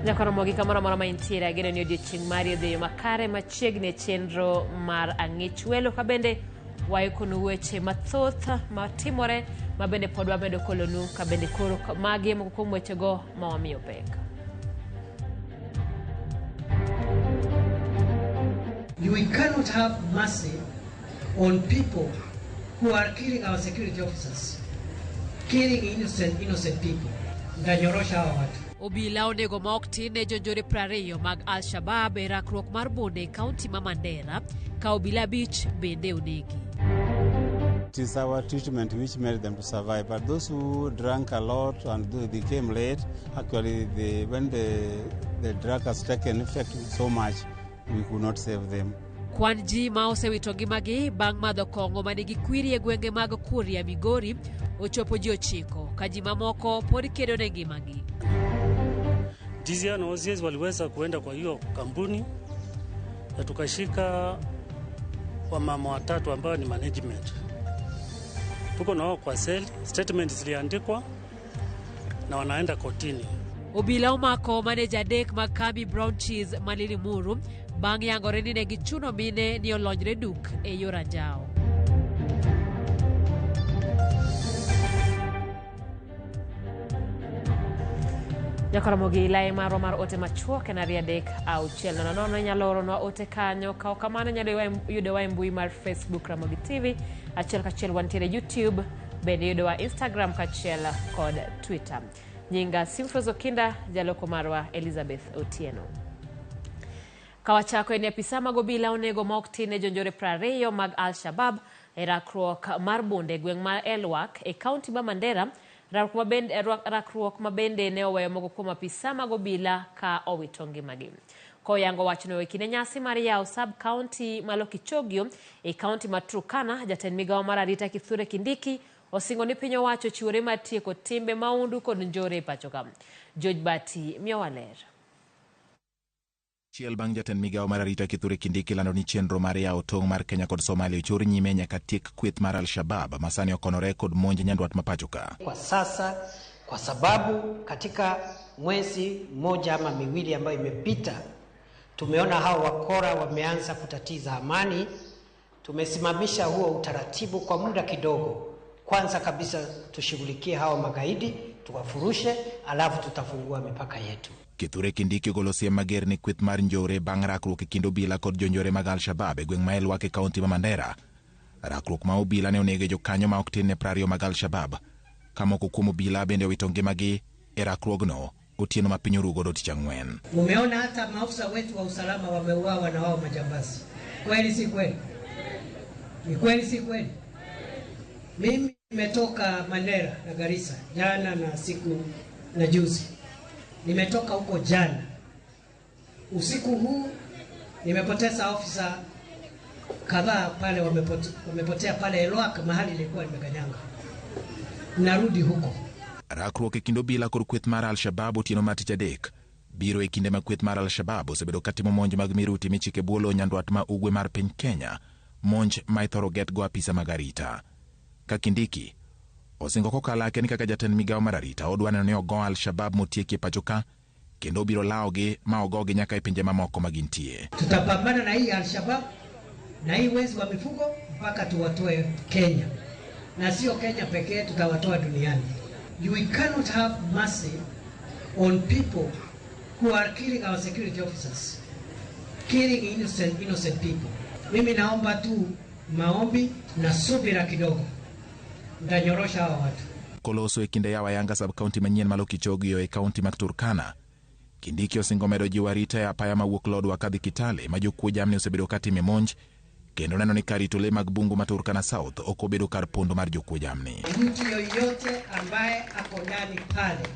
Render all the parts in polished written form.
Jakoromogi kamoro amora ma intiere, ageno ni odiochieng' mari odhi e yo makare machiegni e chenro mar ang'ich welo ka bende waikonu weche mathoth matimore ma bende pod wamedo kolonu ka bende koro magi e moko kuom wechego ma wamiyo pek. We cannot have mercy on people who are killing our security officers, killing innocent, innocent people. Ntanyorosha hawa watu. Obila onego ma ok tin ne jonjore 20 mag Al-Shabab e rakruok mar bunde e kaunti ma Mandera ka obila abich bende onegi. It is our treatment which made them to survive. But those who drank a lot and they became late, actually, when the drug has taken effect so much, we could not save them. Kwan ji ma osewito ngimagi bang' madho kong'o ma nigi kwiri e gwenge mag Kuria Migori ochopo ji 9 ka ji mamoko pod kedo ne ngimagi. DCI na OCS waliweza kuenda kwa hiyo kampuni na tukashika wamama watatu ambao ni management. Tuko nao kwa cell, statement ziliandikwa na wanaenda kotini. Obila omako maneja adek mag kambi Brown Cheese ma Limuru bang' yangore ni ne gichuno mine ni olonyre duk e yor anjawo. Nyakoromogi lai marwa mar ote machuok en 23600. Inyalo oronwa ote kanyo. Ka ok kamano inyalo yudowa e mbui mar Facebook Ramogi TV. Achiel kachiel wantiere YouTube, bende yudowa Instagram kachiel kod Twitter. Nyinga Simfros Okinda, jaloko marwa Elizabeth Otieno. Kawachako en apisa mag obila onego ma ok tin ne jonjore 20 mag Al-Shabab e rakruok mar bunde e gweng' mar Elwak e kaunti ma Mandera, rakruok ma bende ne oweyo moko kuom apisa mag obila ka owito ngimagi. Koyango wachno e kinde nyasi mar yawo sub county ma Lokichogio e kaunti ma Turkana, jatend migawo mar arita Kithure Kindiki osingo ni piny owacho ochiwore mar tieko timbe maundu kod njore e pacho ka. George Bati miyowa ler. Achiel bang' jatend migawo mar arita Kithure Kindiki lando ni chenro mar yawo tong' mar Kenya kod Somalia ochor nyime nyaka tiek kweth mar Al-Shabab ma sani okonore kod monj nyandwat ma pacho ka. Kwa sasa kwa sababu katika mwezi mmoja ama miwili ambayo imepita tumeona hao wakora wameanza kutatiza amani. Tumesimamisha huo utaratibu kwa muda kidogo. Kwanza kabisa tushughulikie hao magaidi, tuwafurushe, alafu tutafungua mipaka yetu. Kithure Kindiki ogolo siem mager ne kweth mar njore bang' rakruok e kind obila kod jonjore mag Al-Shabab e gweng' ma Elwak e kaunti ma Mandera. Rakruok ma obila ne onego jokanyo ma ok tin ne 20 mag Al-Shabab, ka moko kuom obila bende owito ngimagi e rakruogno otieno ma piny oru godo tich ang'wen. Umeona hata maafisa wetu wa usalama wameuawa na wao majambazi. Kweli si kweli? Ni kweli si kweli? Mimi nimetoka Mandera na Garissa jana na siku na juzi. Nimetoka huko jana. Usiku huu nimepoteza ofisa kadhaa pale, wamepotea pale Elwak mahali nilikuwa nimekanyanga. Narudi huko. Rakruok e kind obila kod kweth mar Al-Shabab otieno mar tich adek biro e kinde ma kweth mar Al-Shabab osebedo katimo monj mag miruti michike bwo lowo nyandwat ma ugwe mar piny Kenya, monj ma ithoro getgo apisa mag arita. Ka Kindiki osingo kokalake ni kaka jatend migawo mar arita odwa neno ni ogo Al-Shabab motieki e pacho ka kendo obiro lawogi ma ogogi nyaka e pinje mamoko ma gintie. Tutapambana na hii Al-Shabab na hii wezi wa mifugo mpaka tuwatoe Kenya, na sio Kenya pekee, tutawatoa duniani. We cannot have mercy on people who are killing our security officers, killing innocent, innocent people. Mimi naomba tu maombi na subira kidogo, ntanyorosha hawa watu. Koloso e kinde yawo ayanga sub county manyien ma Lokichogio e kaunti mag Turkana, Kindiki osingo medo jiwo arita e apaya mawuok Lodwar kadhi Kitale ma jokuo jamni osebedo katime monj kendo neno ni kar rito le mag bungu ma Turkana South ok obedo kar pondo mar jokuo jamni. Mtu yoyote ambaye ako ndani pale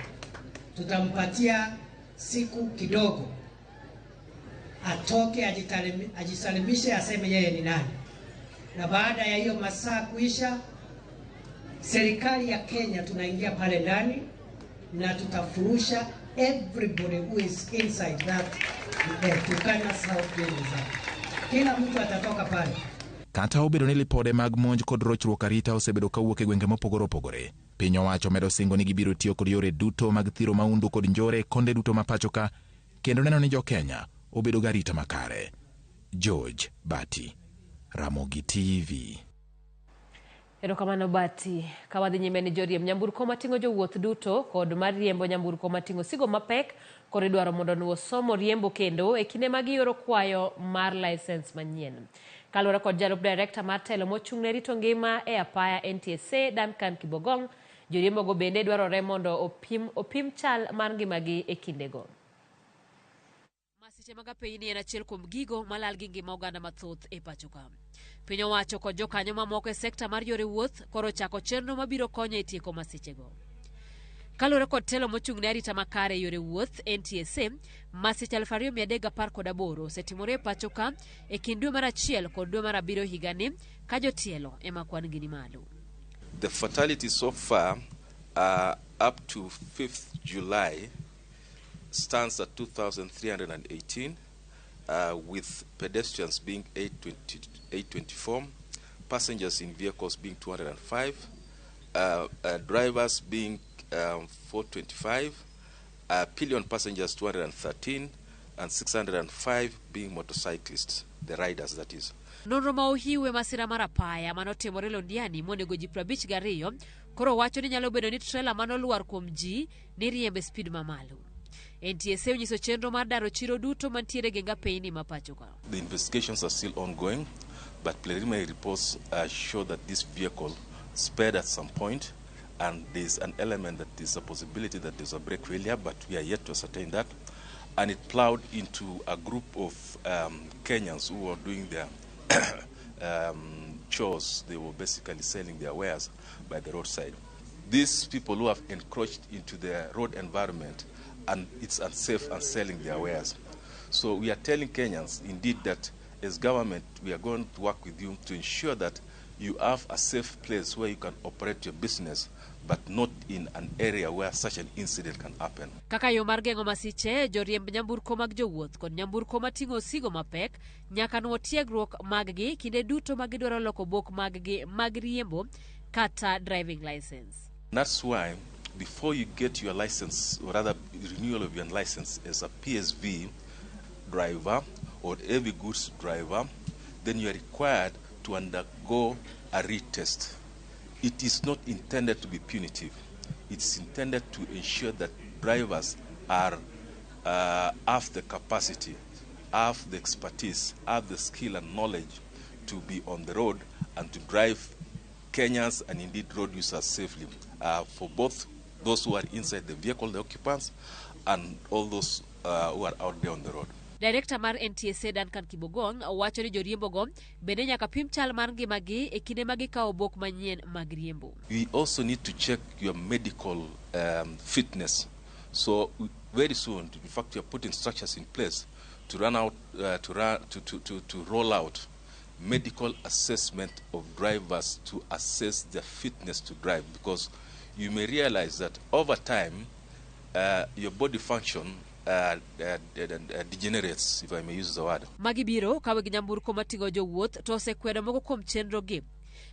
tutampatia siku kidogo atoke ajisalimishe, aseme yeye ni nani, na baada ya hiyo masaa kuisha, serikali ya Kenya tunaingia pale ndani na tutafurusha everybody who is inside that Turkana South Game Reserve. Kila mtu atatoka pale. Kata obedo ni lipode mag monj kod rochruok arita osebedo kawuok e gwenge mopogore opogore, piny owacho medo singo ni gibiro tiyo kod yore duto mag thiro maundu kod njore konde duto ma pacho ka kendo neno ni jo-Kenya obedo gi arita makare. George Bati, Ramogi TV. Erokamano Bati. Ka wadhi nyime ni joriemb nyamburko mating'o jowuoth duto kod mar riembo nyamburko mating'o osigo mapek koro idwaro mondo onuo somo riembo kendo e kinde ma gioro kwayo mar license manyien. Kaluwore kod jalup director mar telo mochung' ne rito ngima e apaya NTSA Duncan Kibogong, joriembogo bende dwarore mondo opim chal mar ngimagi e kindego. Masiche mag apeyni en achiel kuom gigo malal gi ngima oganda mathoth e pacho ka. Piny owacho kod jokanyo mamoko e sekta mar yore wuoth koro ochako chenro mabiro konyo e tieko masichego. Kaluwore kod telo mochung' ne arita makare e yore wuoth NTSA, masiche 2318 osetimore e pacho ka e kind dwe mar achiel kod dwe mar abiriyo higani ka jotielo ema kwan gi ni malo. The fatality so far up to 5th July stands at 2,318, with pedestrians being 824, passengers in vehicles being 205, drivers being 425, pillion passengers 213, and 605 being motorcyclists, the riders that is. Nonro ma ohiwe masira mar apaya manotimore Londiani monego ji 52 koro wacho ni nyalo bedo ni trela manolwar kuom ji ni riembe speed mamalo. NTSA onyiso chenro mar daro chiro duto mantiere geng apeyni ma pacho ka. The investigations are still ongoing, but preliminary reports show that this vehicle sped at some point, and there's an element that there's a possibility that there's a brake failure, but we are yet to ascertain that. And it plowed into a group of Kenyans who were doing their chores. They were basically selling their wares by the roadside. These people who have encroached into the road environment, and it's unsafe and selling their wares. So we are telling Kenyans indeed that as government we are going to work with you to ensure that you have a safe place where you can operate your business, but not in an area where such an incident can happen. Kaka yo mar geng'o masiche, joriemb nyamburko mag jowuoth kod nyamburko mating'o osigo mapek nyaka nuo tiegruok mag-gi kinde duto ma gidwaro loko bok mag-gi mag riembo kata driving license. That's why before you get your license, or rather renewal of your license as a PSV driver or heavy goods driver, then you are required to undergo a retest. It is not intended to be punitive. It's intended to ensure that drivers are have the capacity, have the expertise, have the skill and knowledge to be on the road and to drive Kenyans and indeed road users safely, for both those who are inside the vehicle, the occupants, and all those who are out there on the road. Director mar NTSA Duncan Kibogong wacho ni joriembogo bende nyaka pim chal mar ngimagi e kinde ma gikawo bok manyien mag riembo. We also need to check your medical fitness. So very soon, in fact, we are putting structures in place to run out, to run, to roll out medical assessment of drivers to assess their fitness to drive, because you may realize that over time, your body function degenerates, if I may use the word. Magi biro ka weg nyamburko mating'o jowuoth to osekwedo moko kuom chenrogi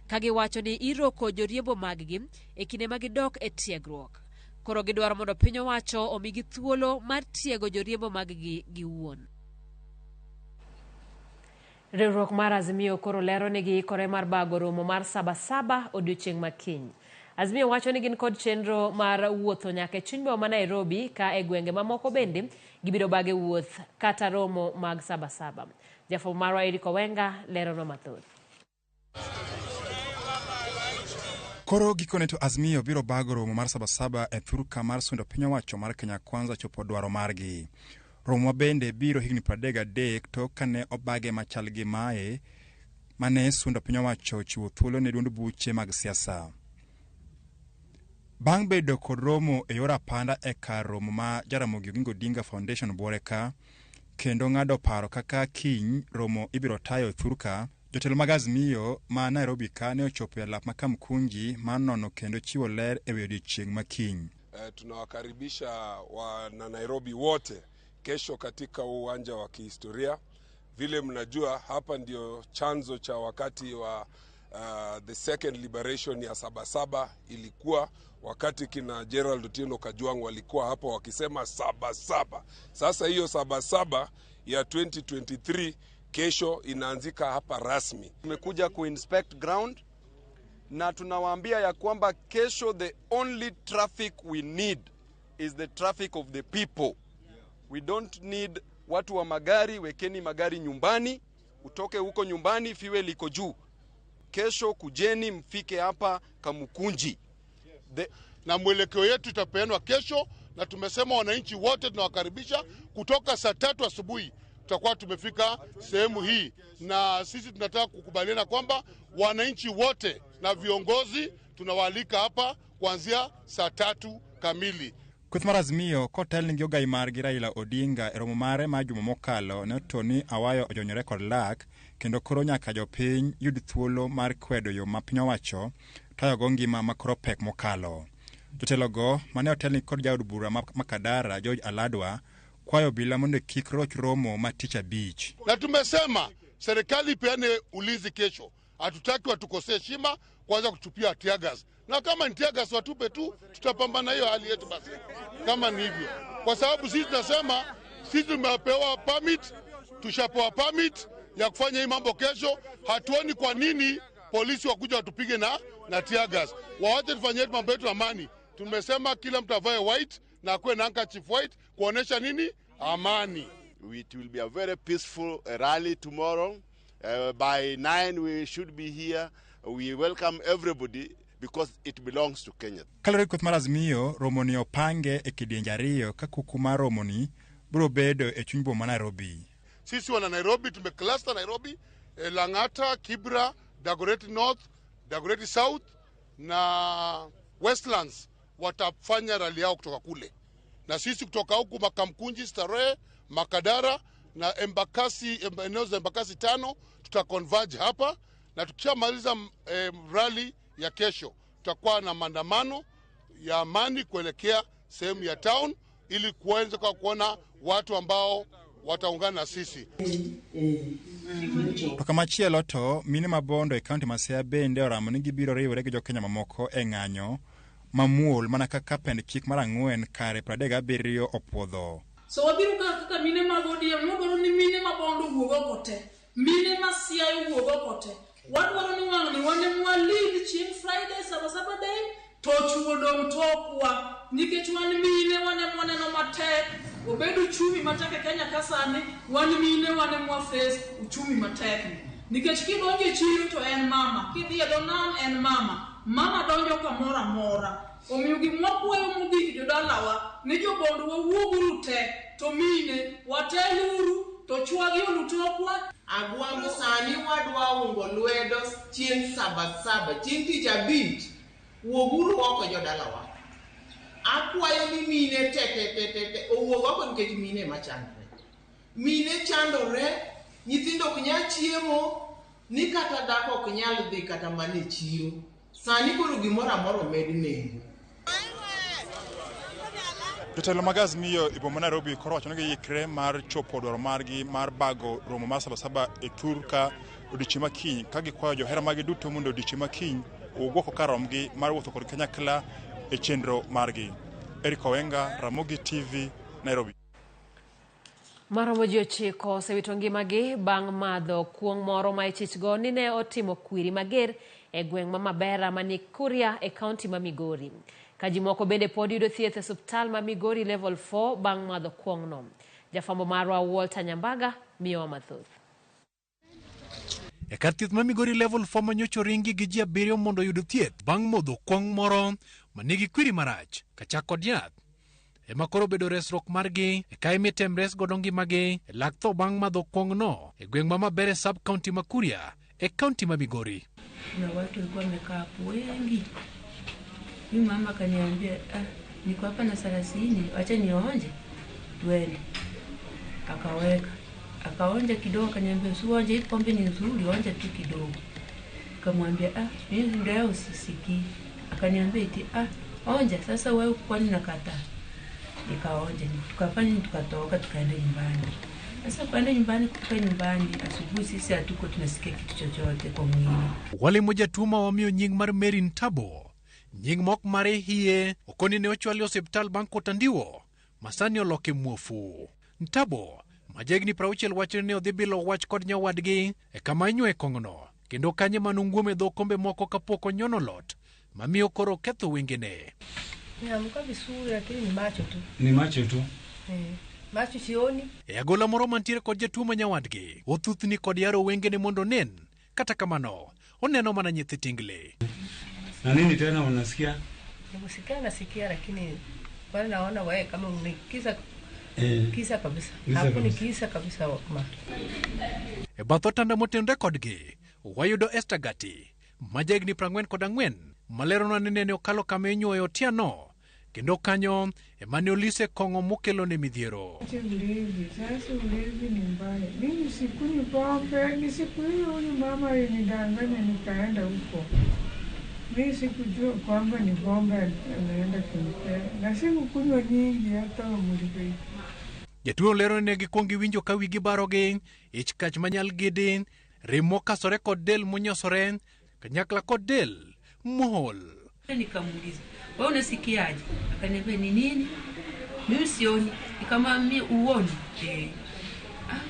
ka giwacho ni iroko joriembo mag-gi e kinde ma gidok e tiegruok. Koro gidwaro mondo piny owacho omigi thuolo mar tiego joriembo mag-gi giwuon. Riwruok mar Azimio koro lero ni giikore mar bago romo mar Sabasaba odiochieng' ma kiny. Azimio wacho ni gin kod chenro mar wuotho nyaka e chuny boma ma Nairobi ka e gwenge mamoko bende gibiro bage wuoth kata romo mag Sabasaba. Jafwambo marwa Eric Owenga leronwa mathoth. Koro gikone to Azimio biro bago romo mar Sabasaba e thurka mar sundo piny owacho mar Kenya Kwanza chopo dwaro margi. Romo bende biro higni 33 tok kane obage machal gi mae mane sundo piny owacho chiwo thuolo ne duond buche mag siasa. Bang' bedo kod romo e yor apanda e kar romo ma Jaramogi Oginga Odinga Foundation buore ka, kendo ng'ado paro kaka kiny romo ibiro tayo thurka, jotelo mag Azimio ma Nairobi ka ne ochopo e alap ma Kamkunji mar nono kendo chiwo ler e wi odiochieng' ma kiny. Tunawakaribisha wana Nairobi wote kesho katika uwanja wa kihistoria. Vile mnajua hapa ndio chanzo cha wakati wa the second liberation ya Sabasaba ilikuwa wakati kina Gerald Otieno Kajwang' walikuwa hapo wakisema Sabasaba. Sasa hiyo Sabasaba ya 2023 kesho inaanzika hapa rasmi. Tumekuja kuinspect ground na tunawaambia ya kwamba kesho the only traffic we need is the traffic of the people. We don't need watu wa magari, wekeni magari nyumbani, utoke huko nyumbani, fuel iko juu. Kesho kujeni mfike hapa Kamukunji. Na mwelekeo yetu itapeanwa kesho, na tumesema wananchi wote tunawakaribisha kutoka saa 3 asubuhi tutakuwa tumefika sehemu hii, na sisi tunataka kukubaliana kwamba wananchi wote na viongozi tunawaalika hapa kuanzia saa 3 kamili. Kweth mar Azimio kotelni gi ogai margi Raila Odinga e romo mare mar juma mokalo ne oto ni Awayo ojonyore kod lak kendo koro nyaka jopiny yud thuolo mar kwedo yo ma piny owacho tayogo ngima makoro pek mokalo. Jotelogo mane otelni kod jaod bura ma Makadara George Aladwa kwayo obila mondo kik roch romo ma tich abich. Na tumesema serikali ipeane ulinzi kesho, hatutaki watukosee heshima kuanza kutupia tear gas, na kama ni tear gas watupe tu, tutapambana hiyo hali yetu basi kama ni hivyo, kwa sababu sisi tunasema sisi tumepewa permit, tushapewa permit ya kufanya hii mambo kesho. Hatuoni kwa nini polisi wakuja watupige na tear gas. Waache tufanye mambo yetu amani. Tumesema kila mtu avae white na akuwe na handkerchief white kuonesha nini? Amani. It will be a very peaceful rally tomorrow. By 9 we should be here. We welcome everybody because it belongs to Kenya. Kaluwore gi kweth mar Azimio, romoni opange e kidienje ariyo ka kuku mar romoni biro bedo e chuny boma ma Nairobi. Sisi wana Nairobi tumecluster Nairobi, Lang'ata, Kibra, Dagoretti North, Dagoretti South na Westlands watafanya rally yao kutoka kule, na sisi kutoka huku Makamkunji, Starehe, Makadara na Embakasi, eneo za Embakasi 5 tutaconverge hapa, na tukishamaliza rally ya kesho tutakuwa na maandamano ya amani kuelekea sehemu ya town ili kuanza kwa kuona watu ambao wataungana na sisi. To kamachielo to mine mabondo e kaunti ma Siaya bende oramo ni gibiro riwore gi jokenya mamoko e ng'anyo mamuol mana kaka pend chik mar 4 kare 37 opuodho. So wabiro kaka mine mag ODM nodwaro ni mine mabondo owuog oko te, mine ma Siaya owuog oko te. Wadwaro ni wang' ni wan ema walid chieng' Friday Sabasaba Day to chuo dong' tokwa, nikech wan mine wan ema waneno matek, obed uchumi matek e Kenya ka sani, wan mine wan ema waface uchumi matek ni. Nikech kidonjo e chiro to en mama, kidhi e dho nam en mama, mama donjo kamoro amora. Omiyo gima wakwayo mogik jodalawa ni jobondo wawuoguru te, to mine wateluru to chwagi olu tokwa. Agwambo sani wadwa ungo lwedo chieng' Sabasaba, chieng' tich abich, wuoguru oko jodalawa. Akwayo ni mine te te te te te owuog oko nikech mine ema chandore. Mine chandore, nyithindo ok nyal chiemo, ni kata dhako ok nyal dhi kata mana e chiro. Sani koro gimoro amora omed nengo. Jotelo mag Azimio e boma ma Nairobi koro wacho ni giikre mar chopo dwaro margi mar bago romo mar Sabasaba e thur ka odiochieng' ma kiny, ka gikwayo johera maggi duto mondo odiochieng' ma kiny owuog oko kar romgi mar wuotho kod kanyakla e chenro margi. Eric Owenga, Ramogi TV, Nairobi. Maromo ji 9 osewito ngimagi bang' madho kuong' moro ma ichichgo ni ne otimo kwiri mager e gweng' ma Mabera mani Kuria e kaunti ma Migori. Ka ji moko bende pod yudo thieth e osiptal ma Migori Level 4 bang' madho kuong'no. Jafwambo marwa Walter Nyambaga miyowa mathoth. E kar thieth ma Migori Level 4 manyocha oringi gi ji 7 mondo oyud thieth bang' modho kuong' moro manigi kwiri marach kachak kod yath. Ema koro bedo resruok margi e ka imitem res godo ngimagi e lak tho bang' madho kuong'no e gweng' ma Mabere sub county ma Kuria e kaunti ma Migori. Na watu walikuwa wamekaa hapo wengi. Mimi mama akaniambia, niko hapa na 30, acha nionje twende. Akaweka, akaonja kidogo, akaniambia usionje, hii pombe ni nzuri, onja tu kidogo. Nikamwambia mimi ndio usisikii. Akaniambia eti onja sasa wewe, kwani nakataa? Nikaonja, tukafanya tukatoka, tukaenda nyumbani. Sasa kwenda nyumbani, kufika nyumbani asubuhi, sisi hatuko tunasikia kitu chochote kwa mwili. Walimo jatuo ma wamiyo nying mar Mary Ntabo. Nying mok mare hie okoni ne ochwal e osiptal bang' kotandiwo ma sani oloke muofu. Ntabo ma jahigni 60 wacho ni ne odhi bilo wach kod nyawadgi e kama inywoe kong'ono kendo kanye manong'uom e dho kombe moko kapok onyono lot mamiyo koro oketho wengene. Niamka vizuri lakini ni macho tu. Ni macho tu. Eh, macho sioni. E agola moro mantiere kod jatuo ma nyawadgi, othuthni kod yaro wengene mondo onen. Kata kamano, oneno mana nyithi tingle. Na nini tena unasikia? Nikusikia nasikia lakini bado naona wewe kama ni kisa Eh. kisa kabisa. Kisa Hapo ni kabisa. kisa kabisa ma. E bath otanda motenore kodgi, wayudo Esther Gati, ma jahigni 44, maleronwa ni nene okalo kama inyuoye otieno, kendo kanyo ema ne olise kong'o mokelone midhiero. Acha ulevi, sasa ulevi ni mbaya. Mimi sikunywi pombe, ni siku hiyo huyu mama alinidanganya nikaenda huko. Mimi sikujua kwamba ni pombe anaenda kunipea, na sikukunywa nyingi hata mlivyo. Jatuo lero ni ne gikwongo giwinjo ka wigi barogi, ich kach manyal gidi, rem mokasore kod del monyosore, kanyakla kod del mool. Nikamuuliza, wewe unasikiaje? Akaniambia ni nini? Mimi sioni. Nikamwambia uoni? Eh. Ah,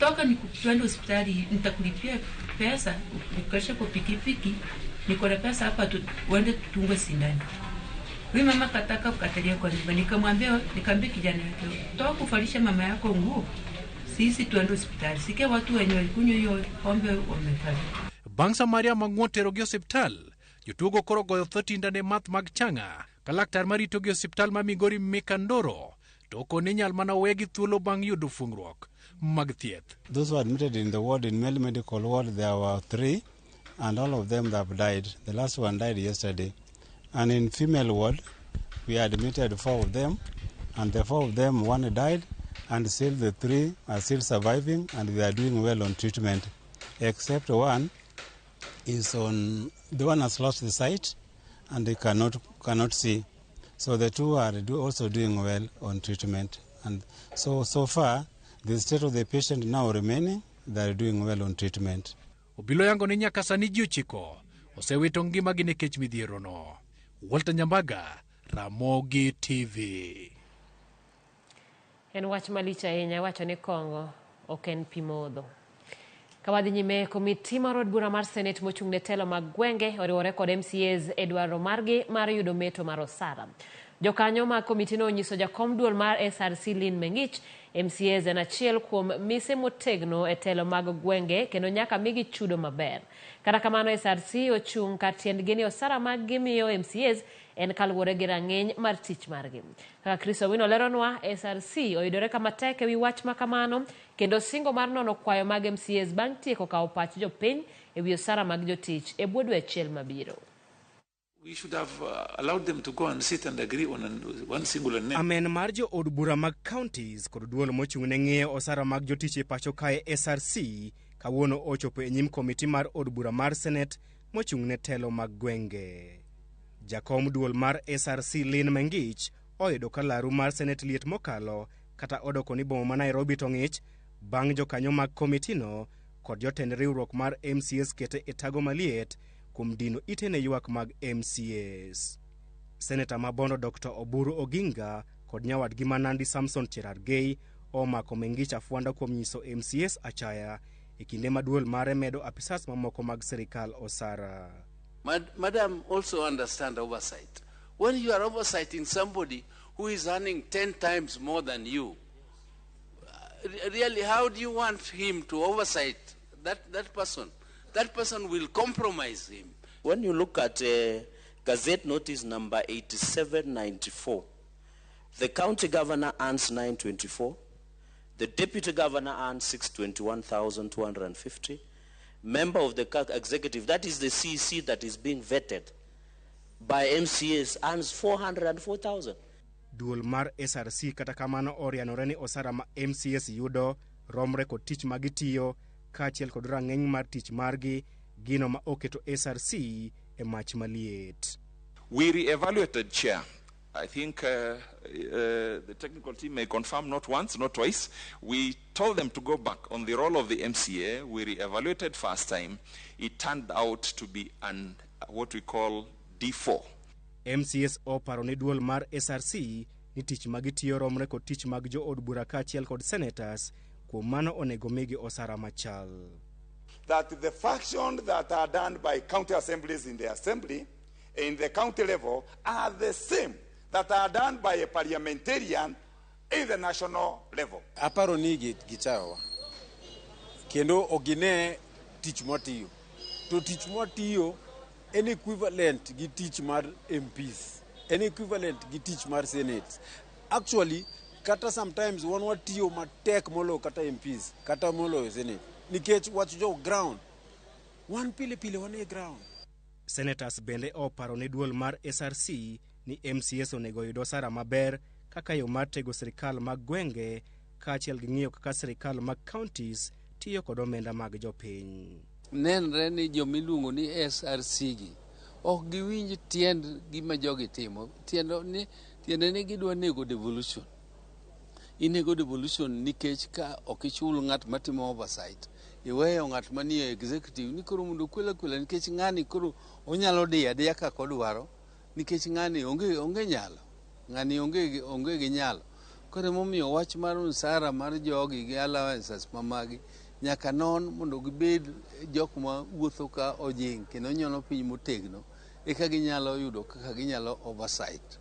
toka twende hospitali nitakulipia pesa, nikukalisha kwa pikipiki, niko na pesa hapa tu, uende tutungwe sindano. Huyu mama kataka kukatalia kwa nyumba. Nikamwambia, nikamwambia kijana wake, toka kuvalisha mama yako nguo. Sisi tuende hospitali. Sikia watu wenye walikunywa hiyo pombe wamefariki. Bang' Samaria mang'uon terogi e osiptal, jotuogo koro goyo tho tindane math mag chang'a ka laktar maritogi e osiptal ma Migori Mika Ndoro to okone inyal mana wegi thuolo bang' yudo fuong'ruok mag thieth. Those who were admitted in the ward, in male medical ward, there were 3, and all of them have died. The last one died yesterday. And in female ward, we admitted 4 of them, and the 4 of them, 1 died, and still the 3 are still surviving, and they are doing well on treatment, except one is on, the one has lost the sight, and they cannot see. So the 2 are also doing well on treatment. And so far, the state of the patient now remaining, they are doing well on treatment. Obilo yango ni nyaka sani ji 9 osewito ngimagi nikech midhierono. Walter Nyambaga, Ramogi TV. En wach malich ahinya, iwacho ni kong'o ok en pi modho. Ka wadhi nyime, komiti mar od bura mar Senate mochung' ne telo mag gwenge oriwore kod MCAs e dwaro margi mar yudo meto mar osara. Jokanyo mag komitino onyiso jakom duol mar SRC Lynn Mengich, MCAs en achiel kuom mise motegno e telo mag gwenge kendo nyaka migi chudo maber. Kata kamano SRC ochung' kar tiendgi ni osara mag gimiyo MCAs en kaluwore gi rang'iny mar tich margi. Kaka Chris Owino leronwa, SRC oyudore kama tek ewi wach ma kamano kendo singo mar nono kwayo mag MCAs bang' tieko kawo pach jopiny ewi osara mag jotich e bwo dwe achiel mabiro. We should have allowed them to go and sit and agree on one singular name. Amen mar jo od bura mag counties kod duol mochung' ne ng'iyo osara mag jotich e pacho kae SRC kawuono ochopo e nyim komiti mar od bura mar Senate mochung' ne telo mag gwenge. Jakom duol mar SRC Lynn Mengich oyudo ka laru mar Senate liet mokalo kata odoko ni boma ma Nairobi to ng'ich bang' jokanyo mag komitino kod jotend riwruok mar MCAs kete e tago maliet kuom dino ite ne ywak mag MCAs. Seneta ma Bondo Dr. Oburu Oginga kod nyawadgi ma Nandi Samson Cherargei omako Mengich afwanda kuom nyiso MCAs achaya e kinde ma duol mare medo apisas mamoko mag sirikal osara. Madam also understand oversight. When you are oversighting somebody who is earning 10 times more than you, really, how do you want him to oversight that person? That person will compromise him. When you look at Gazette Notice number 8794, the county governor earns 924, the deputy governor earns 621,250, member of the executive, that is the CEC that is being vetted by MCAs, earns 404,000. Duol mar SRC kata kamano orianore ni osara ma MCAs yudo romre kod tich ma gitiyo kaachiel kod rang'iny mar tich margi, gino ma oketo SRC e mach maliet. We re-evaluated, Chair, I think the technical team may confirm not once, not twice. We told them to go back on the role of the MCA. We re-evaluated first time. It turned out to be an what we call D4. MCAs oparo ne duol mar SRC ni tich magitiyo romre kod tich mag jo od bura kaachiel kod senators, kuom mano onego migi osara machal. That the functions that are done by county assemblies in the assembly, in the county level, are the same that are done by a parliamentarian in the national level. Aparo ni gichayowa kendo ok gine tich mwatiyo, to tich mwatiyo en equivalent gi tich mar MPs, en equivalent gi tich mar Senate. Actually, kata sometimes wan watiyo matek moloyo kata MPs, kata moloyo Senate, nikech wach jo ground, wan pile pile wan e ground. Senators bende oparo ne duol mar SRC ni MCAs onego oyud osara maber kaka yo mar tego sirikal mag gwenge kaachiel gi ng'iyo kaka sirikal mag counties tiyo kod omenda mag jopiny. Nenre ni jomiluongo ni SRC gi ok giwinj tiend gima jogi timo. Tiende ni gidwa nego devolution. Inego devolution nikech ka ok ichul ng'at matimo oversight, iweyo ng'at manie executive ni koro mondo okwel akwela nikech ng'ani koro onyalo diyo adiya kaka odwaro, nikech ng'ani onge nyalo, ng'ani onge gi nyalo. Koro emomiyo wach mar msara mar jogi gi allowances mamagi nyaka non mondo gibed jok ma wuotho ka ojing' kendo nyono piny motegno, eka ginyalo yudo kaka ginyalo oversight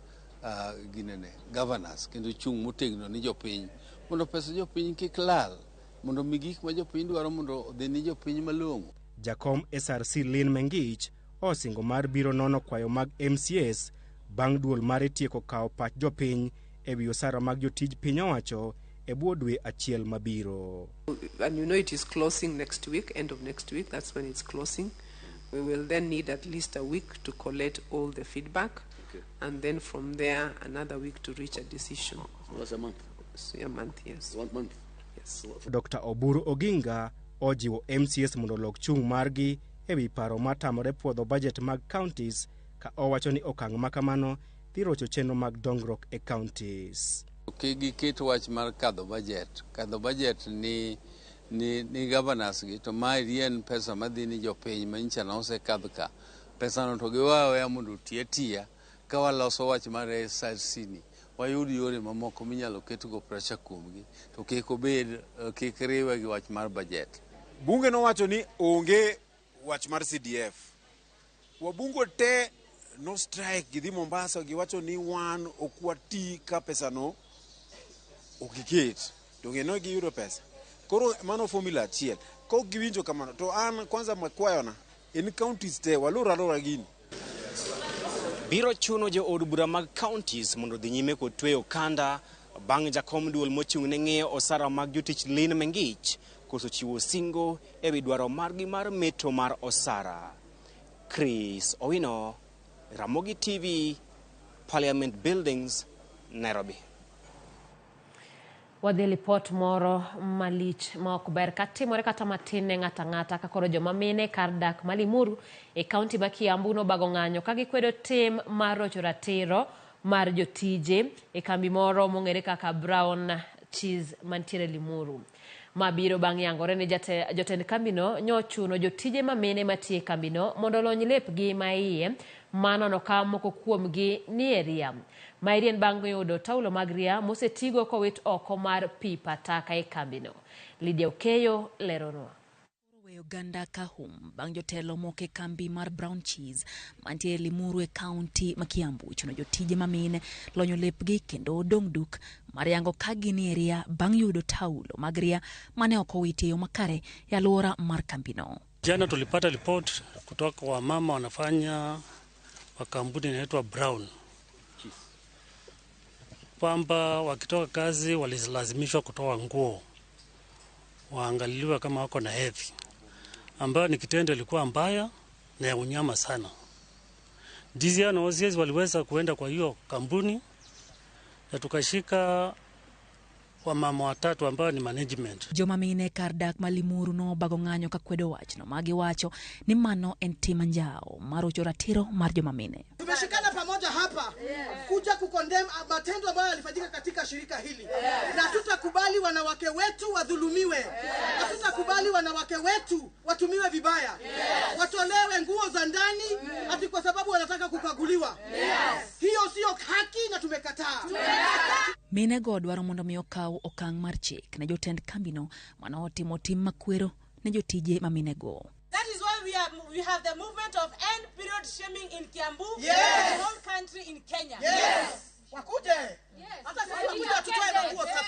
ginene governors kendo chung' motegno ni jopiny mondo pesa jopiny kik lal, mondo mi gik ma jopiny dwaro mondo odhi ni jopiny malong'o. Jakom SRC Lynn Mengich osingo mar biro nono kwayo mag MCAs bang' duol mare tieko kawo pach jopiny e wi osara mag jotij piny owacho e bwo dwe achiel mabiro. And you know it is closing next week, end of next week, that's when it's closing. We will then need at least a week to collect all the feedback. Okay. And then from there, another week to reach a decision. So that's a month? So a month, yes. 1 month? Yes. Dr. Oburu Oginga ojiwo MCAs mondo olok chung' margi e wi paro matamore puodho budget mag counties ka owacho ni okang' makamano dhi rocho chenro mag dongruok e counties. Kik giket wach mar kadho budget. Kadho budget ni governors gi, to mae en pesa madhi ni jopiny ma nyicha nosekadh ka. Pesano to giweyo aweya mondo oti atiya ka waloso wach mar SRC ni, wayud yore mamoko minyalo ketgo pressure kuomgi, to kik obed, kik riwe gi wach mar budget. Bunge nowacho ni onge wach mar CDF. Wabungo te no strike gidhi Mombasa giwacho ni wan ok wati ka pesano ok giket. To ng'e giyudo pesa. Koro mano formula achiel. Kok giwinjo kamano to an kwanza makwayona en counties te walor alora gini. Biro chuno jo od bura mag counties mondo dhi nyime kod tweyo okanda bang' jakom duol mochung' ne ng'iyo osara mag jotich Lynn Mengich koso chiwo singo e wi dwaro margi mar meto mar osara. Chris Owino, Ramogi TV, Parliament Buildings, Nairobi. Wadhi lipot moro malich ma ok ber katimore kata matin ne ng'ato ang'ata ka koro joma mine kar dak ma Limuru e kaunti ma Kiambu nobago ng'anyo ka gikwedo tim mar rocho ratiro mar jotije e kambi moro mong'ere kaka Brown Cheese mantiere Limuru. Ma biro bang' yangore ni jotend kambino nyochuno jotije ma mine matiyo e kambino mondo olony lepgi ma iye manono ka moko kuomgi ni e ria. Maeri en bang' yudo taulo mag ria mosetigo kowit oko mar pipa taka e kambino. Lydia Okeyo leronwa. Oganda kahum bang' jotelo moko e kambi mar Brown Cheese mantie Limuru e kaunti ma Kiambu chuno jotije mamine lonyo lepgi kendo dong' duk mar yango ka gin e ria bang' yudo taulo mag ria mane ok owiti e yo makare e alwora mar kambino. Jana tulipata ripoti kutoka kwa mama wanafanya wa kampuni inaitwa Brown kwamba wakitoka kazi walilazimishwa kutoa nguo waangaliliwe kama wako na hedhi, ambayo ni kitendo ilikuwa mbaya na ya unyama sana. DCI na OCS waliweza kuenda kwa hiyo kampuni na tukashika wamama watatu ambao ni management. Joma mine kar dak ma Limuru nobago ng'anyo ka kwedo wachno ma giwacho ni mano en tim anjawo mar rocho ratiro mar joma mine. Tumeshikana pamoja hapa kuja kukondem matendo ambayo yalifanyika katika shirika hili na hatutakubali wanawake wetu wadhulumiwe. Hatutakubali wanawake wetu watumiwe vibaya, watolewe nguo za ndani ati kwa sababu wanataka kukaguliwa. Hiyo sio haki na tumekataa. Minego dwaro mondo mi okaw okang' mar chik ne jotend kambino mane otimo tim makwero ne jotije ma minego. That is why we have the movement of end period shaming in Kiambu and the whole country in Kenya. Yes. Wakuje. Hata sisi wakuje watutoe manguo sasa.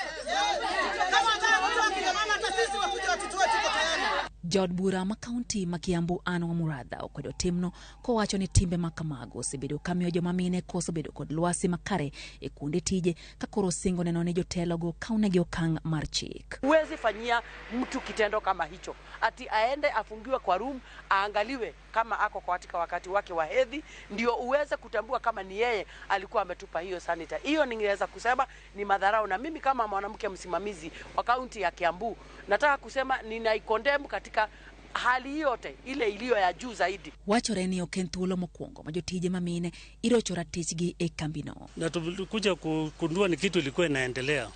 Kama wanataka kutoa kina mama, hata sisi wakuje watutoe, tuko tayari. Jaod bura ma kaunti ma Kiambu Anne Wamuratha okwedo timno kowacho ni timbe ma kamago osebedo kamiyo joma mine koso bedo kod lwasi makare e kuonde tije ka koro singo neno ni jotelogo kawnegi okang' mar chik. Huwezi fanyia mtu kitendo kama hicho, ati aende afungiwe kwa room aangaliwe kama ako katika wakati wake wa hedhi, ndio uweze kutambua kama ni yeye alikuwa ametupa hiyo sanitary. Hiyo ningeweza kusema ni madharau, na mimi kama mwanamke msimamizi wa kaunti ya Kiambu nataka kusema ninaikondemu katika hali yote ile iliyo ya juu zaidi. Wachore ni ok en thuolo mokwongo ma jotije ma mine irocho ratichgi e kambino. Na tulikuja kugundua ni kitu ilikuwa inaendelea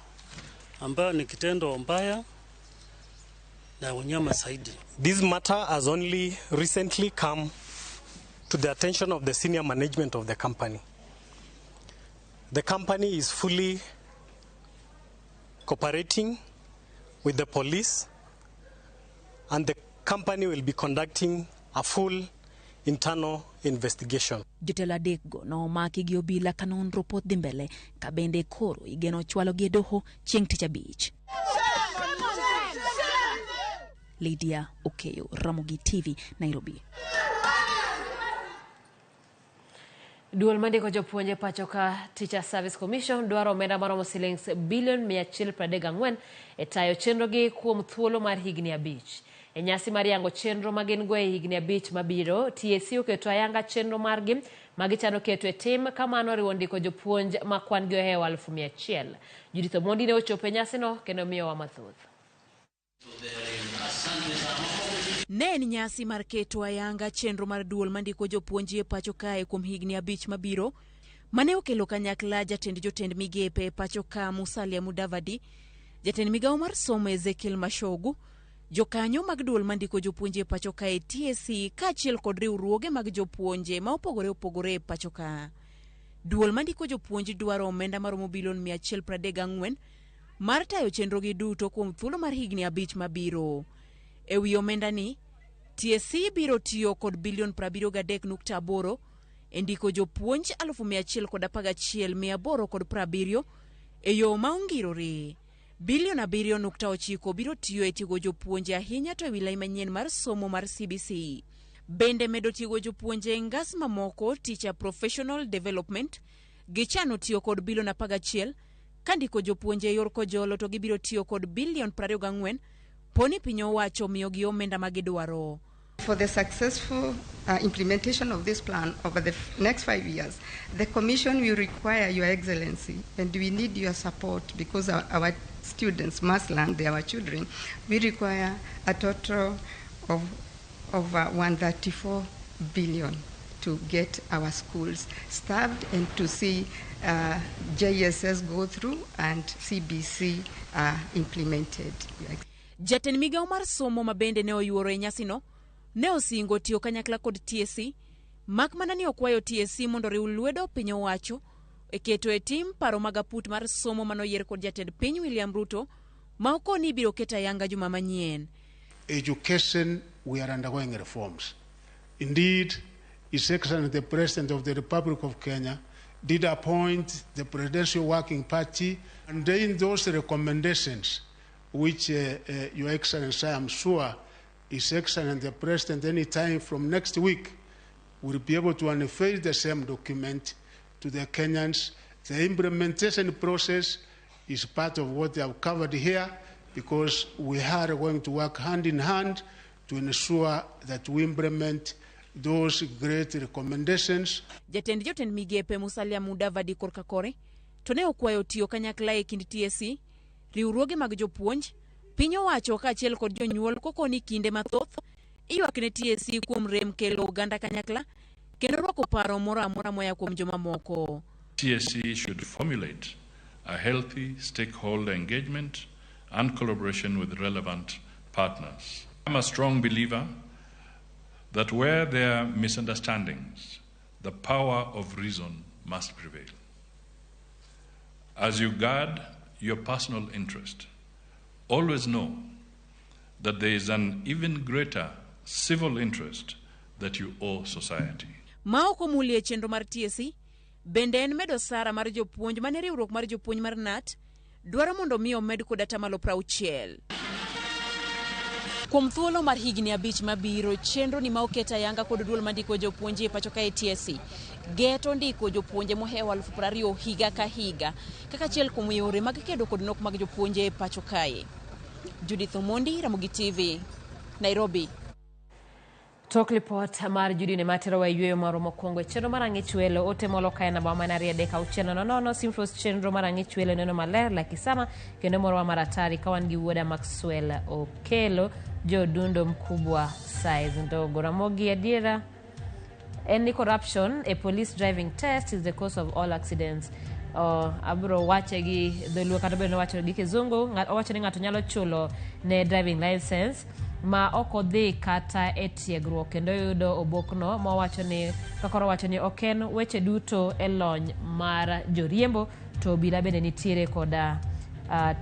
ambayo ni kitendo mbaya na unyama zaidi. This matter has only recently come to the attention of the senior management of the company. The company is fully cooperating with the police, and the company will be conducting a full internal investigation. Jotelo adekgo nomaki gi obila ka nonro pod dhi mbele ka bende koro igeno chwalogi e doho chieng' tich abich. Lydia Okeyo, Ramogi TV, Nairobi. Duol mandiko jopuonje pacho ka Teacher Service Commission dwaro omenda maromo silings bilion 134 e tayo chenrogi kuom thuolo mar higni 5. E nyasi mar yango chenro ma gin go e higni 5 mabiro, TSC oketo ayanga chenro margi ma gichano keto e tim kamano oriwo ndiko jopuonj ma kwan gi ohewo 100,000. Judith Omondi ne ochopo e nyasino kendo miyowa mathoth. Ne en nyasi mar keto ayanga chenro mar duol mandiko jopuonj e pacho kae kuom higni 5 mabiro, mane okelo kanyakla jatend jotend migepe e pacho ka Musalia Mudavadi, jatend migawo mar somo Ezekiel Machogu, jokanyo mag duol mandiko jopuonj e pacho kae TSC kaachiel kod riwruoge mag jopuonje ma opogore opogore e pacho ka. Duol mandiko jopuonj dwaro omenda maromo bilion 134 mar tayo chenrogi duto kuom thuolo mar higni 5 mabiro. E wi omenda ni, TSC biro tiyo kod bilion 73.8 e ndiko jopuonj 111,870 e yo ma ongirore. Bilion 7.9 biro tiyo e tiego jopuonje ahinya to e wilai manyien mar somo mar CBC. Bende medo tiego jopuonje e ngas mamoko Teacher Professional Development gichano tiyo kod bilion 11 ka ndiko jopuonje e yor kojolo to gibiro tiyo kod bilion 24 poni piny owacho miyogi omenda ma gidwaro. For the successful implementation of this plan over the next 5 years, the Commission will require Your Excellency, and we need your support because our students must learn, they are our children. We require a total of over 134 billion to get our schools staffed and to see JSS go through and CBC implemented. Jatend migawo mar somo ma bende ne oyuoro e nyasino ne osingo tiyo kanyakla kod TSC, mak mana ni okwayo TSC mondo oriw lwedo piny owacho e keto e tim paro mag aput mar somo manoyier kod jatend piny William Ruto ma okoni ibiro ket ayanga juma manyien. Education, we are undergoing reforms. Indeed, His Excellency the President of the Republic of Kenya did appoint the Presidential Working Party, and in those recommendations, which Your Excellency, I am sure, His Excellency the President, any time from next week, will be able to unveil the same document to the Kenyans. The implementation process is part of what they have covered here, because we are going to work hand in hand to ensure that we implement those great recommendations. Jatend jotend migepe Musalia Mudavadi korka kore to ne okwayo tiyo kanyakla e kind TSC, riwruoge mag jopuonj, piny owacho kaachiel kod jonyuol kokoni kinde mathoth iywak ne TSC kuom rem kelo oganda kanyakla kendo rwako paro moro amora moya kuom jomamoko. TSC should formulate a healthy stakeholder engagement and collaboration with relevant partners. I'm a strong believer that where there are misunderstandings, the power of reason must prevail. As you guard your personal interest, always know that there is an even greater civil interest that you owe society. Ma ok omulie chenro mar TSC bende en medo osara mar jopuonj mane riwruok mar jopuonj mar KNUT dwaro mondo mi omed kod atamalo 60. Kuom thuolo mar higni 5 mabiro, chenro ni ma oket ayanga kod duol mandiko jopuonje e pacho kae TSC geto ndiko jopuonje mohewo 20,000 higa ka higa kaka achiel kuom yore mag kedo kod nok mag jopuonje e pacho kae. Judith Omondi, Ramogi TV, Nairobi. Tok lipot mar Judy ne materowa e yueyo marwa mokwongo e chenro mar ang'ich welo ote molo kae namba mana 2 3 6 0 0 Simfros chenro mar ang'ich welo neno maler Lakisama kendo morowa mar atari ka wan gi wuoda Maxwell Okelo jodundo mkubwa size ndogo. Ramogi adiera en ni corruption a police driving test is the cause of all accidents. Abro wache gi dholuo kata obedo ni owacho gi kizungu, owacho ni ng'ato nyalo chulo ne driving license ma ok odhi kata e tiegruok kendo yudo obokno ma owacho ni kakoro owacho ni ok en weche duto e lony mar joriembo to obila bende nitiere koda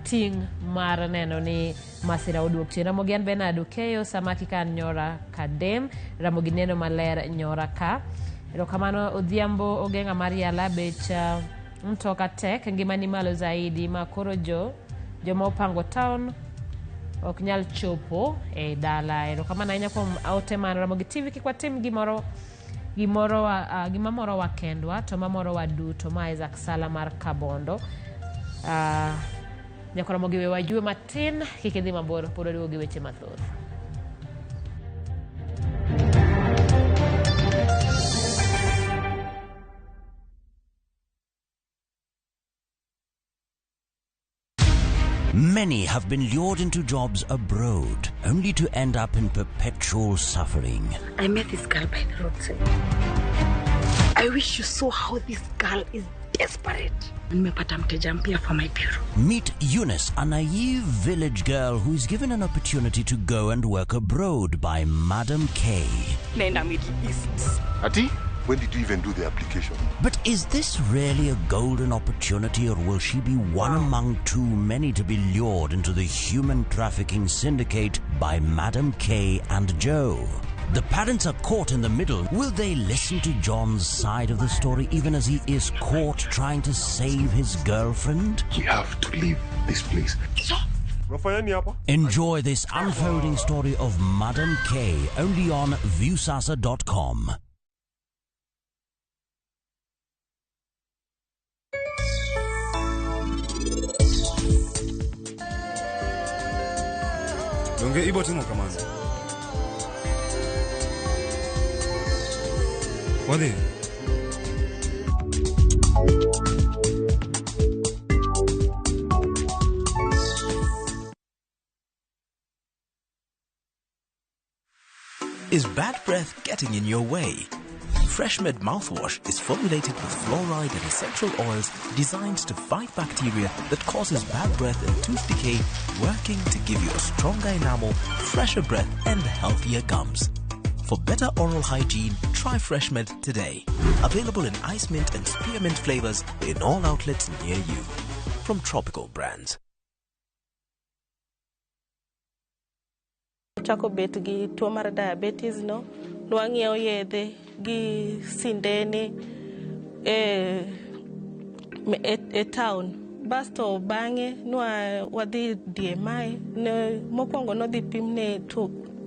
ting' mar neno ni masira oduok chien. Ramogi an Bernard Okeyo, Samaki kan Nyora Kadem, Ramogi neno maler Nyora ka. Erokamano Odhiambo Ogenga mar Yala bech mtoka tek ngima ni malo zaidi ma koro joma opango town ok nyal chopo e dala. Erokamano ahinya kuom ote mar Ramogi TV. Kik watim gimoro gima morowa kendwa to mamorowa duto. Ma Isaac Sala mar Kabondo. Nyaka Ramogi we wayue matin kik idhi mabor pod waduogo gi weche mathoth. Many have been lured into jobs abroad, only to end up in perpetual suffering. I met this girl by the roadside. I wish you saw how this girl is desperate. Nimepata mteja mpya for my bureau. Meet Eunice, a naive village girl who is given an opportunity to go and work abroad by Madam K. Nenda Middle East. Ati? When did you even do the application? But is this really a golden opportunity, or will she be one among too many to be lured into the human trafficking syndicate by Madam K and Joe? The parents are caught in the middle. Will they listen to John's side of the story even as he is caught trying to save his girlfriend? We have to leave this place. Enjoy this unfolding story of Madam K only on Viusasa.com. Donge ibo timo kamano? Wadhi. Is bad breath getting in your way? FreshMed mouthwash is formulated with fluoride and essential oils designed to fight bacteria that causes bad breath and tooth decay, working to give you a stronger enamel, fresher breath, and healthier gums. For better oral hygiene, try FreshMed today. Available in ice mint and spearmint flavors in all outlets near you. From Tropical Brands. Chako bet gi tuo mar diabetes no, nwang'iewo yedhe gi sindene e town. Basto bang'e nwa wadhi DMI, ne mokwongo nodhi pimne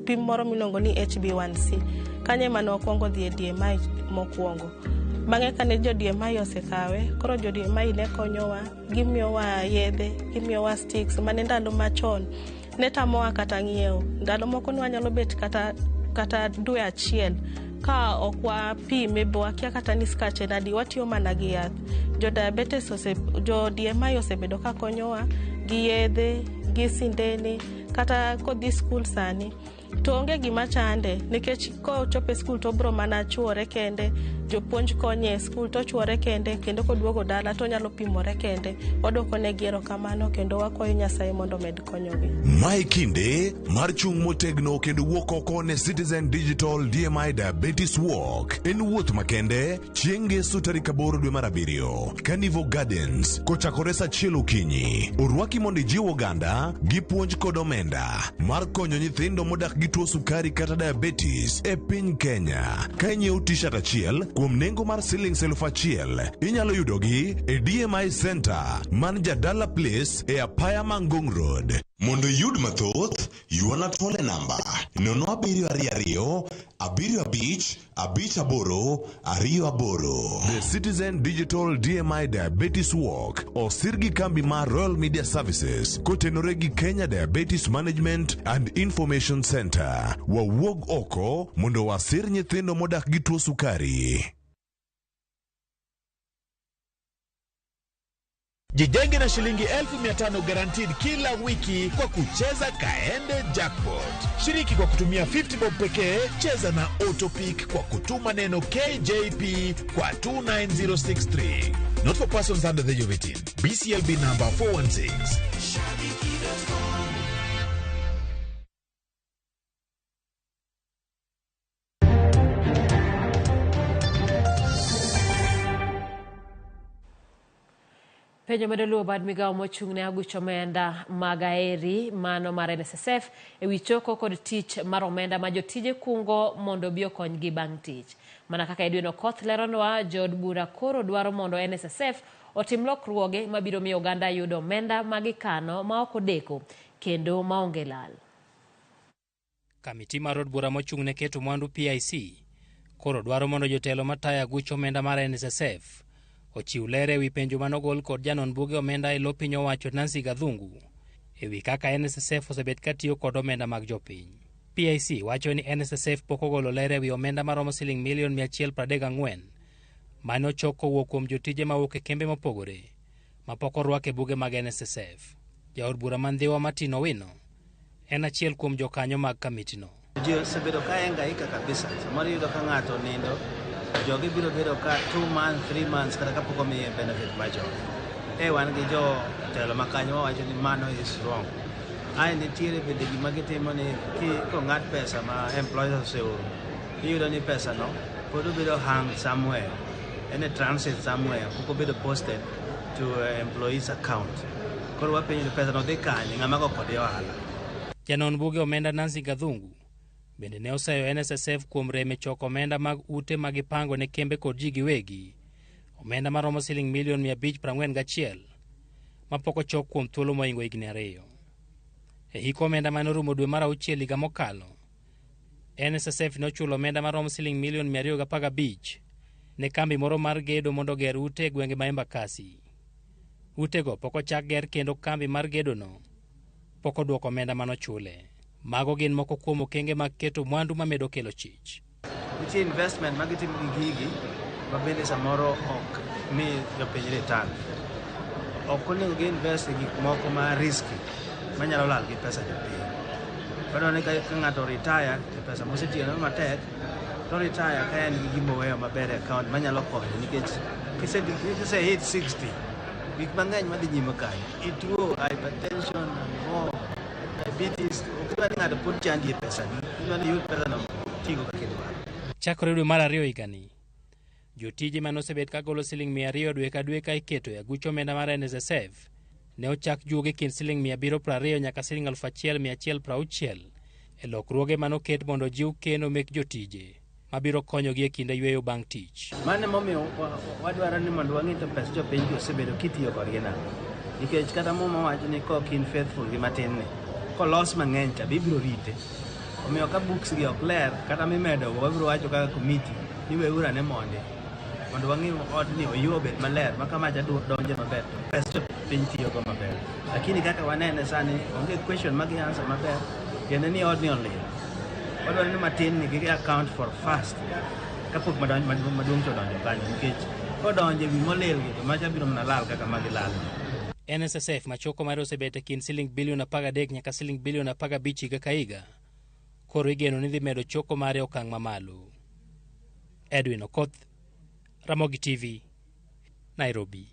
pim moro miluongo ni HbA1c. Kanyo ema nokwongo dhi e DMI mokwongo. Bang'e kane jo DMI osekawe, koro jo DMI ne konyowa, gimiyowa yedhe, gimiyowa sticks mane ndalo machon ne tamowa kata ng'iewo. Ndalo moko ne wanyalo bet kata dwe achiel ka ok wapime bo wakia kata ni skach en adi, watiyo mana gi yath. Jo diabetes jo DMI osebedo ka konyowa gi yedhe, gi sindene, kata kodhi skul sani To onge gima chande nikech kochopo e skul to obiro mana chuore kende, jopuonj konye e skul to ochuore kende kendo koduogo dala to onyalo pimore kende. Waduoko negi erokamano kendo wakwayo Nyasaye mondo omed konyogi. Mae kinde mar chung' motegno kendo wuok oko ne Citizen Digital DMI Diabetes Walk. En wuoth makende chieng' ngeso tarik 8 dwe mar 7 Carnival Gardens kochakore saa 1 okinyi. Orwaki mondo ijiw oganda gi puonj kod omenda mar konyo nyithindo modak gi tuo sukari kata diabetes e piny Kenya. Ka inyiewo t-shirt achiel kuom nengo mar silings 1000, inyalo yudogi e DMI Center man Jadala Place e apaya ma Ngong Road. Mondo iyud mathoth, ywana twale namba 0722 75 58 28. The Citizen Digital DMI Diabetes Walk osir gi kambi mar Royal Media Services kotenore gi Kenya Diabetes Management and Information Center. Wawuog oko mondo wasir nyithindo modak gi tuo sukari. Jijenge na shilingi 500,000 guaranteed kila wiki kwa kucheza Kaende Jackpot. Shiriki kwa kutumia 50 bob pekee, cheza na Autopick kwa kutuma neno KJP kwa 29063. Not for persons under the age of 18. BCLB number 416. Penjo medo luwo bad migawo mochung' ne aguch omenda mag aeri mano mar NSSF ewi choko kod tich mar omenda ma jotije kungo mondo obi okonygi bang' tich. Mana kaka Edwin Okoth leronwa, jood bura koro dwaro mondo NSSF otim lokruoge mabiro miyo oganda yudo omenda ma gikano ma ok odeko kendo maonge lal. Kamiti mar od bura mochung' ne keto mwandu PIC koro dwaro mondo jotelo matayo aguch omenda mar NSSF ochiw ler ewi penjo manogol kod janon buge omenda e lo piny owacho Nancy Gathungu ewi kaka NSSF osebet katiyo kod omenda mag jopiny. PIC wacho ni NSSF pok ogolo ler ewi omenda maromo siling milion 134 mane ochok kowuok kuom jotije mawuok e kembe mopogore mapok orwak e buge mag NSSF. Jaod bura ma Ndhiwa Martin Owino en achiel kuom jokanyo mag kamitino. Ji osebedo ka hangaika kabisa. Samoro iyudo ka ng'ato nindo, jogi biro bedo ka 2 months, 3 months kata kapok omiye benefit mar jogi. E wan gi jotelo ma kanyo wawacho ni mano is wrong. Ae nitiere bende gima gitimo ni kong'ad pesa ma employers oseoro, iyudo ni pesa no pod obedo hang somewhere, en e transit somewhere, pok obedo posted to employees account. Koro wapenjo ni pesa no dhi kanye, ng'ama go kode ohala. Janon buge omenda Nancy Gathungu bende ne oseyo NSSF kuom rem e choko omenda mag ute ma gipango ne kembe kod ji giwegi, omenda maromo siling milion 541 mapok ochok kuom thuolo mohingo higni 2. E hik omenda mane orumo dwe mar 6 higa mokalo, NSSF ne ochulo omenda maromo siling milion 215 ne kambi moro mar gedo mondo oger ute e gwenge ma Embakasi. Utego pok ochak ger kendo kambi mar gedono pok oduoko omenda manochule. Mago gin moko kuom okenge mag keto mwandu mamedo kelo chich. Nitie investment ma gitimo gi gigi ma bende samoro ok mi jopiny return. Ok onego gi invest e gik moko ma risky manyalo lal gi pesa jopiny. Wadwaro ni ka ng'ato retire to pesa mosetiyone matek to retire ka en gi gima oweyo maber e account manyalo konyo nikech kise hit 60 gik mang'eny madhi nyime kanyo, ituo hypertension and more diabetes, ok idwa ni ng'ato pod chandi e pesani, idwa ni iyud pesano tigo kaka idwaro. Chakore dwe mar 2 higani, jotije mane osebet ka golo siling 200 dwe ka dwe ka iketo e aguch omenda mar NSSF ne ochak juogi kind siling 720 nyaka siling 1160 e lokruoge mane oket mondo ojiw keno mek jotije mabiro konyogi e kinde yweyo bang' tich. Mano emomiyo wadwaro ni mondo wang'e to pes jopiny gi osebedo kitiyo kodgi nade. Nikech kata Muma wacho ni kok in faithful gi matin ni, kolos mang'eny cha be ibiro rite. Omiyo ka books gi ok ler kata mimedo go wabiro wacho kaka committee ni weuru ane mondi mondo wang'i odni oywe obed maler ma ka macha donje maber to pes jopiny tiyogo maber. Lakini kaka wanene sani onge question ma gi answer maber tiende ni odni olil. Wadwaro ni matin ni gi account for fast kapok maduong' to odonjo kanyo nikech kodonjo e wi molil gi to macha biro mana lal kaka magi lal. NSSF machoko mare osebet e kind siling bilion 13 nyaka siling bilion 15 higa ka higa. Koro igeno ni dhi medo choko mare e okang' mamalo. Edwin Okoth, Ramogi TV, Nairobi.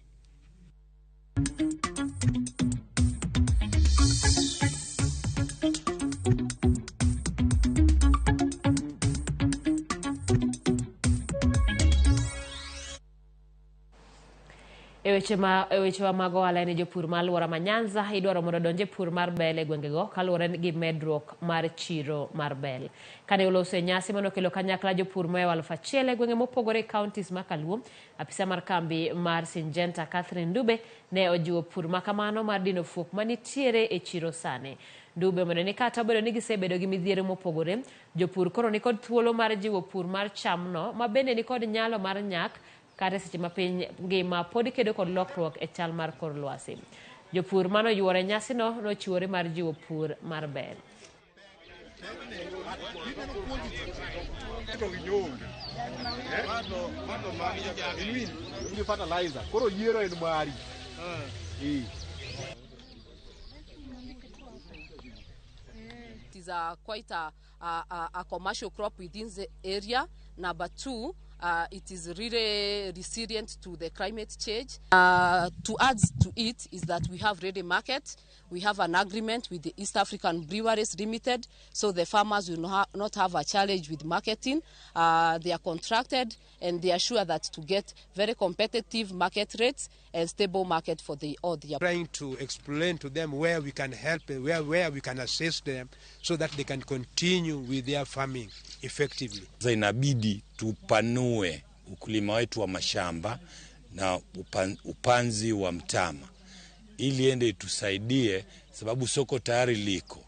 E weche ma e wechewa mag ohala en jopur ma alwora ma Nyanza idwaro mondo odonj e pur mar bel e gwengego kaluwore gi medruok mar chiro mar bel. Kane oloso e nyasi mane okelo kanyakla jopur mohewo 1000 e gwenge mopogore e counties ma Kaluo, apisa mar kambi mar Syngenta Catherine Ndube ne ojiwo pur ma kamano mar dino fuok manitiere e chiro sani. Ndube omedo ni kata obedo ni gisebedo gi midhiero mopogore, jopur koro nikod thuolo mar jiwo pur mar chamno ma bende nikod nyalo mar nyak kata e seche ma piny ngima pod kedo kod lokruok e chal mar kor lwasi. Jopur mane oyuoro e nyasino nochiwore mar jiwo pur mar bel. It is quite a commercial crop within the area. Number two, it is really resilient to the climate change. To add to it is that we have ready market. We have an agreement with the East African Breweries Limited, so the farmers will not have a challenge with marketing. They are contracted and they are sure that to get very competitive market rates and stable market for the all their. Trying to explain to them where we can help, where we can assist them so that they can continue with their farming effectively. Sasa inabidi tupanue ukulima wetu wa mashamba na upanzi wa mtama ili ende itusaidie, sababu soko tayari liko.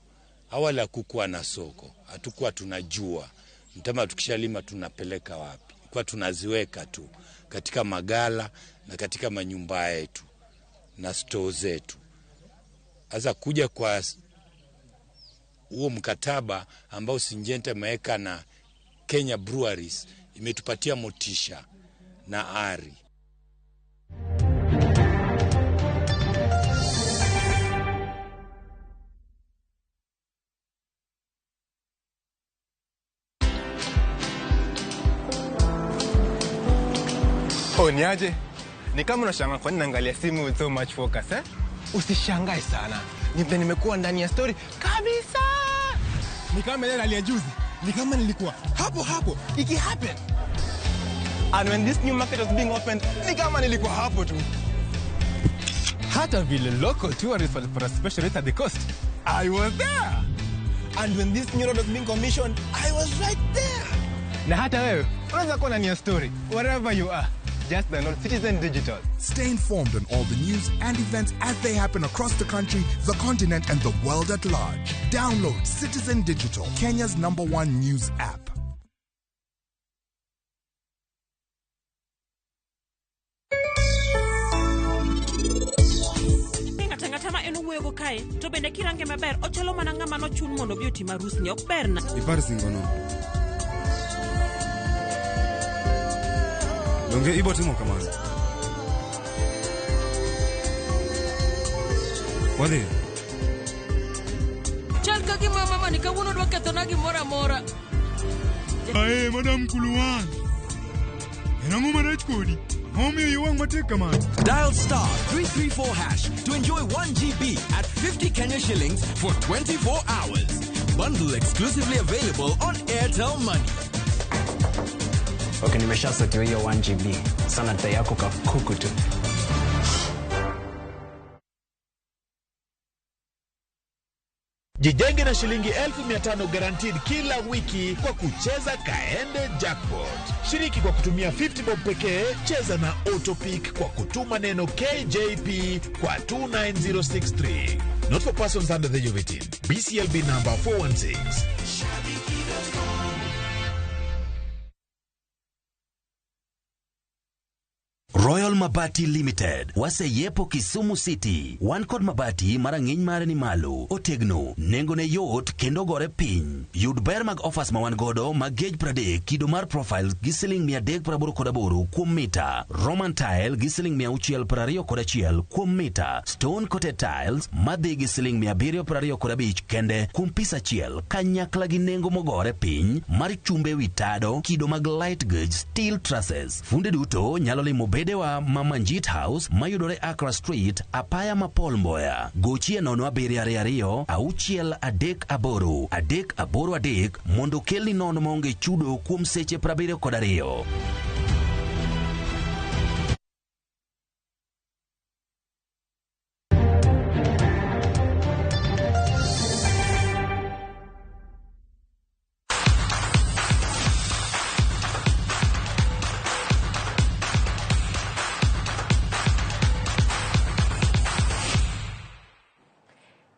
Awali hakukuwa na soko, hatukuwa tunajua mtama tukishalima tunapeleka wapi. Kwa tunaziweka tu katika magala na katika manyumba yetu na store zetu. Sasa kuja kwa huo mkataba ambao Syngenta imeweka na Kenya Breweries imetupatia motisha na ari. Oh, niaje? Ni kama unashangaa kwa nini naangalia simu with so much focus, eh? Usishangae sana. Ni vile nimekuwa ndani ya story kabisa. Ni kama ile hali ya juzi. Ni kama nilikuwa hapo hapo iki happen. And when this new market was being opened, ni kama nilikuwa hapo tu. Hata vile local tourists walipata special rate at the coast, I was there. And when this new road was being commissioned, I was right there. Na hata wewe unaweza kuwa ndani ya story wherever you are. Just download Citizen Digital. Stay informed on all the news and events as they happen across the country, the continent, and the world at large. Download Citizen Digital, Kenya's #1 news app. Ng'ata ma en owuoyogo kae to bende kirange maber ochalo mana ng'ama nochun mondo obi otim arus ni ok berna. Ipar singono. Donge ibo timo kamano? Wadhi. Chal ka gima mama ni kawuono dwa kethona gimoro amora. Ae, Madam Kuluwan. En ang'o marach kodi? Ang'o momiyo iyi wang' matek kamano? Dial star 334 hash to enjoy 1 GB at 50 Kenya shillings for 24 hours. Bundle exclusively available on Airtel Money. Okay, nimeshasotiwa hiyo 1 GB. Sana dai yako kakuku tu. Jijenge na shilingi 1500 guaranteed kila wiki kwa kucheza Kaende Jackpot. Shiriki kwa kutumia 50 bob pekee, cheza na Autopick kwa kutuma neno KJP kwa 29063. Not for persons under the age of 18. BCLB number 416. Royal Mabati Limited waseyepo Kisumu City. Wan kod mabati ma rang'iny mare ni malo, otegno, nengone yot kendo gore piny. Yud ber mag offers ma wan godo mag gauge 30 kido mar profile gi siling 388 kuom mita, Roman tile gi siling 621 kuom mita, stone coated tiles madhi gi siling 725 kende kuom pis achiel kanyakla gi nengo mogore piny mar chumbe wi tado kido mag light gauge steel trusses. Funde duto nyalo limo bedewa ma Manjit House mayudore Accra Street, apaya ma Paul Mboya. Gochie 0722 638 383 mondo kelni nono maonge chudo kuom seche 72.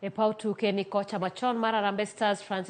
E paw tuke ni kocha machon mar Harambee Stars Francis